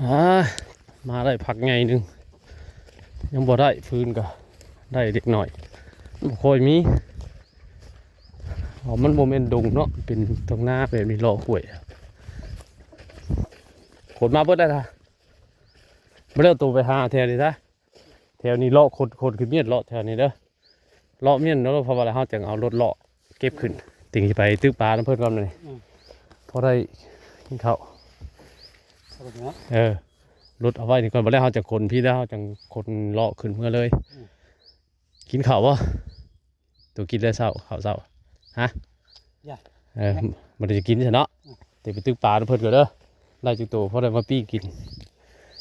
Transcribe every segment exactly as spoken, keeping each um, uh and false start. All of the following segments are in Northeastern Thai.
อ่า มาได้พักใหญ่หนึ่ง ยังบ่ได้ฟืนก็ได้เล็กน้อย บ่ค่อยมี อ๋อ มันบ่แม่นดงเนาะ เป็นตรงหน้าแบบนี้ เลาะห้วย ขนมาเบิดได้ท่า บ่ได้เอาตัวไปหาแถวนี้ท่า แถวนี้เลาะขน ขนขึ้นเมียนเลาะแถวนี้เด้อ เลาะเมียนเนาะ เพราะว่าเฮาจังเอารถเลาะเก็บขึ้น ติงสิไปตึกปลานำเพิ่นก่อนมื้อนี้ อืม พอได้กินข้าว เอาไปเนาะ เออ รถเอาไว้นี่ก่อน บ่แล้วเฮาจังขนพี้แล้ว เฮาจังขนเลาะขึ้นเมือเลย อืม กินข้าวบ่ ตัวกินได้เช้า ข้าวเช้า ฮะ อย่า เออ บ่ได้จะกินซะเนาะ อืม เดี๋ยวไปตึกปลานำเพิ่นก่อนเด้อ ได้จักตัวพอได้มาปิ้งกิน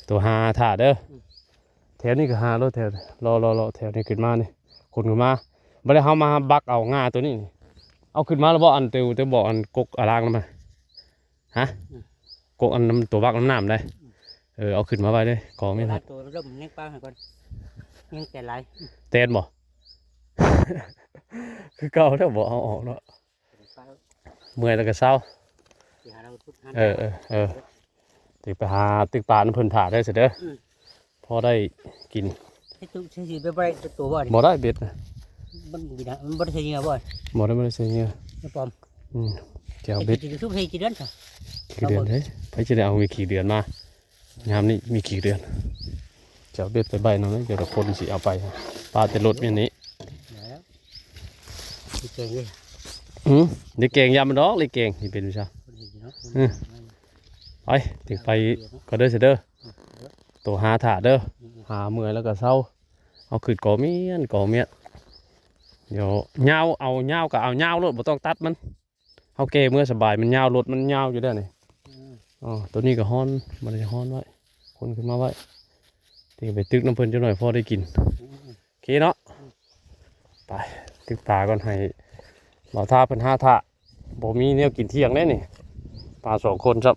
ตัวหาถ่าเด้อ อืม แถวนี้ก็หาโลด แถว เลาะ เลาะ เลาะ แถวนี้ขึ้นมานี่ ขนขึ้นมา บ่ได้เฮามาบักเอาง่าตัวนี้นี่ เอาขึ้นมาแล้วบ่ อันเตียว เตียวบ่ อันกกอารางนำมา ฮะ อืม กกอันนำ ตัวบักนำน้ำได้ อืม เออ เอาขึ้นมาไว้เด้อ กองนี่ เอาหลา นะ ยตัวเริ่มเลี้ยงปลาให้ก่อน เลี้ยงแต่หลาย แตนบ่ คือเก่าแล้วบ่เอาออกเนาะ เมื่อยแล้วก็เซา สิหาเราพุดหา เออ เออ เออ ติไปหาตึกปลานำเพิ่นถ่าได้ซะเด้อ อืม พอได้กิน เฮ็ดตู้ ใช้สิไปบ่ได้ตัวบ่นี่ บ่ได้เบ็ดนะ มันบ่ได้นะ มันบ่ได้ใช้เหยื่อบ่ บ่ได้ บ่ได้ใช้เหยื่อ เหยื่อปลอม อืม แจ่วเบ็ด ไอ้ที่ ที่ทุบให้กี่เดือนค่ะ ขี้เดือนเด้ ไผสิได้เอามีขี้เดือนมา ยามนี้มีขี้เดือน แจ่วเบ็ดไปใบหนึ่งนะ เดี๋ยวคนสิเอาไป ปลาแต่รถเนี่ยนี้ แล้ว มีแกงด้วย อืม เดี๋ยวแกงยามมันดอก เลยแกงสิเป็นวิชา คนเห็นอยู่เนาะ อืม ไป ติไปก็เด้อเสยเด้อ อืม ตัวหาถ่าเด้อ อืม หาเมื่อยแล้วก็เซา เอาขึ้นกอเมียน กอเมียน เดี๋ยวยาว เอายาวก็เอายาวโลด บ่ต้องตัดมัน เฮาแก่เมือสบาย มันยาว รถมันยาวอยู่แล้วนี่ อืม อ๋อ ตัวนี้ก็ฮ้อน บ่ได้ฮ้อนไว้ คนขึ้นมาไว้ ติไปตึกนำเพิ่นจักหน่อย พอได้กิน อืม โอเคเนาะ ไป ตึกปลาก่อน ให้บ่าวท่าเพิ่นหาถ่า บ่มีแนวกินเที่ยงเด้นี่ ปลาสองคนครับ